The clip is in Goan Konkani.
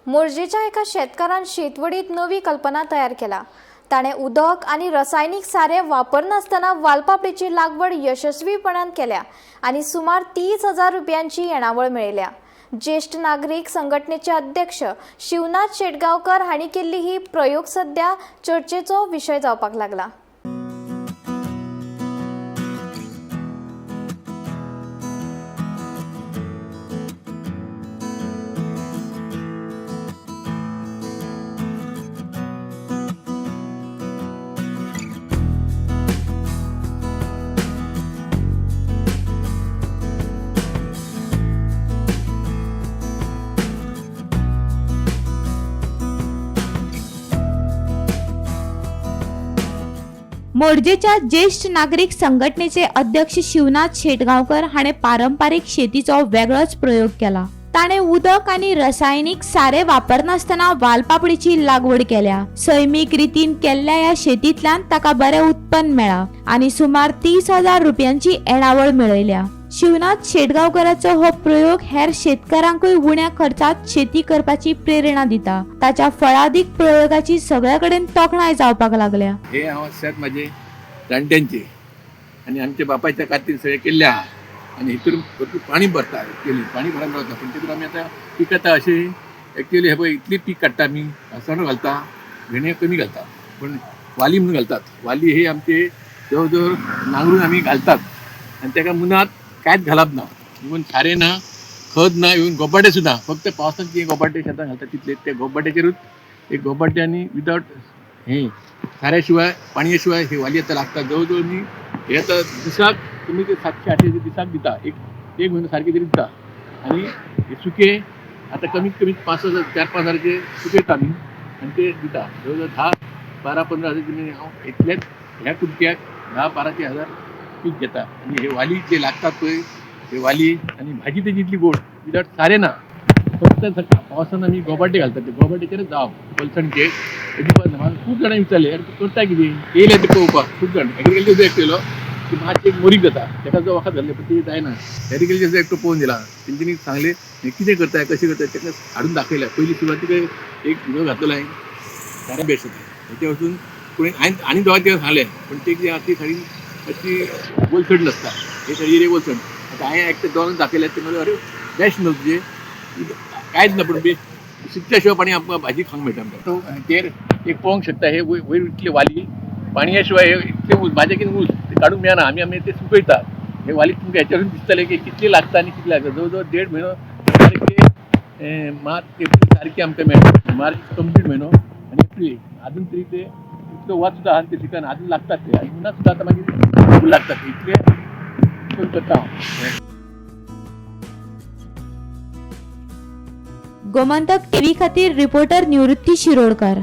मोरजेच्या एका शेतकारान शेतवडीत नवी कल्पना तयार केला. ताणें उदक आनी रसायनीक सारें वापरनासतना वालपापडीची लागवड यशस्वीपणान केल्या आनी सुमार 30,000 रुपयांची येणावळ मेळयल्या. ज्येष्ठ नागरीक संघटनेचे अध्यक्ष शिवनाथ शेटगांवकर हांणी केल्ली ही प्रयोग सध्या चर्चेचो विशय जावपाक लागला. मोरजेच्या ज्येष्ठ नागरीक संघटनेचे अध्यक्ष शिवनाथ शेटगांवकर हाणें पारंपारीक शेतीचो वेगळोच प्रयोग केला. ताणें उदक आनी रसायनीक सारें वापरनासतना वालपापडीची लागवड केल्या. सैमीक रितीन केल्ल्या ह्या शेतींतल्यान ताका बरें उत्पन्न मेळ्ळां आनी सुमार 30,000 रुपयांची येणावळ मेळयल्या. शिवनाथ शेटगांवकराचो हो प्रयोग हेर शेतकारांकूय उण्या खर्चात शेती करपाची प्रेरणा दिता. ताच्या फळादीक प्रयोगाची सगळे कडेन तोखणाय जावपाक लागल्या. हे हांव शेत म्हाजे जाणट्यांचे आनी आमच्या बापायच्या खातीर सगळें केल्लें आहा आनी हितून भरपूर पाणी भरता, एक्चुअली पाणी भरान रावता, पूण तितून आमी आतां पिकता अशें एक्चुअली हे पळय इतली पीक काडटा आमी, आसण घालता, भेंडे कमी घालता, पूण वाली म्हणून घालतात. वाली हे आमचे जवळ जवळ नांगरून आमी घालतात आनी तेका मुनात कांयच घालप ना, इवन सारें ना, खत ना, इवन गोबाटे सुद्दां. फक्त पावसांत जे गोबाटे शेतां घालतात तितले, त्या गोबाट्याचेरूच एक गोबाटे आनी विदावट हे साऱ्या शिवाय पाणया शिवाय हे वाली आतां लागता. जवळ जवळ मी हे आतां दिसाक तुमी ते 700-800 दिसाक दिता, एक एक म्हयनो सारके तरी दिता. आनी हे सुके आतां कमीत कमी 5,000 4-5 हजाराचे सुकयता आमी आनी ते दिता. जवळ जवळ 10-12-15 हजार तुमी हांव इतलेच ह्या कुडक्याक 10-12 हजार पीक घेता. आनी हे वाली जे लागतात पळय, हे वाली आनी भाजी तेजी इतली गोड, विदावट सारें ना, फक्त पावसान आमी गोबाटे घालतात, ते गोबाट्याचेरच जावप पलसणचे अजिबात ना. म्हाका खूब जाणांनी विचारलें, अरे तूं करता कितें, येयले ते पळोवपाक खूब जाण. एग्रीकल्चर एकटो येयलो की मातशें एक मोरीक जाता, तेका जो वखद घातलें पण ते जायना. एग्रीकल्चर एकटो पळोवन दिला, तेंच्यांनी सांगलें हें कितें करताय, कशें करताय, तेका हाडून दाखयलें. पयली सुरवातीक एक व्हिडिओ घातलेलो हांवें, सारें बेस्ट जाता हेच्या वचून कोणी हांवें आनी दोगा तिगां सांगलें, पण ते कितें आहा ती साडी मातशी वलसण नासता, हे साडी एरिया वलसण. आतां हांवें एकटे दोगांक दाखयलें, ते म्हणलें अरे बेस्ट न्हू तुजें, कांयच ना, पूण बेस्ट शिकच्या शिवाय पाणी आमकां भाजी खावंक मेळटा आमकां. तो तेर एक पळोवंक शकता, हे वयर इतले वाली पाणया शिवाय हे इतले ऊस भाज्या कितें ऊस ते काडूंक मेळना, आमी आमी ते सुकयता. हे वाली तुमकां हेच्यावरून दिसतलें की कितली लागता आनी कितली लागता. जवळ जवळ 1.5 म्हयनो सारके मार्च एप्रील सारके आमकां मेळटा, मार्च कंप्लीट म्हयनो आनी एप्रील अजून तरी ते इतलो वत सुद्दां आहा ते शिकन अजून लागतात ते, आनी उन्हात सुद्दां आतां मागीर लागतात ते, इतले करता हांव. गोमंतक टीव्ही खातीर रिपोर्टर निवृत्ती शिरोडकर.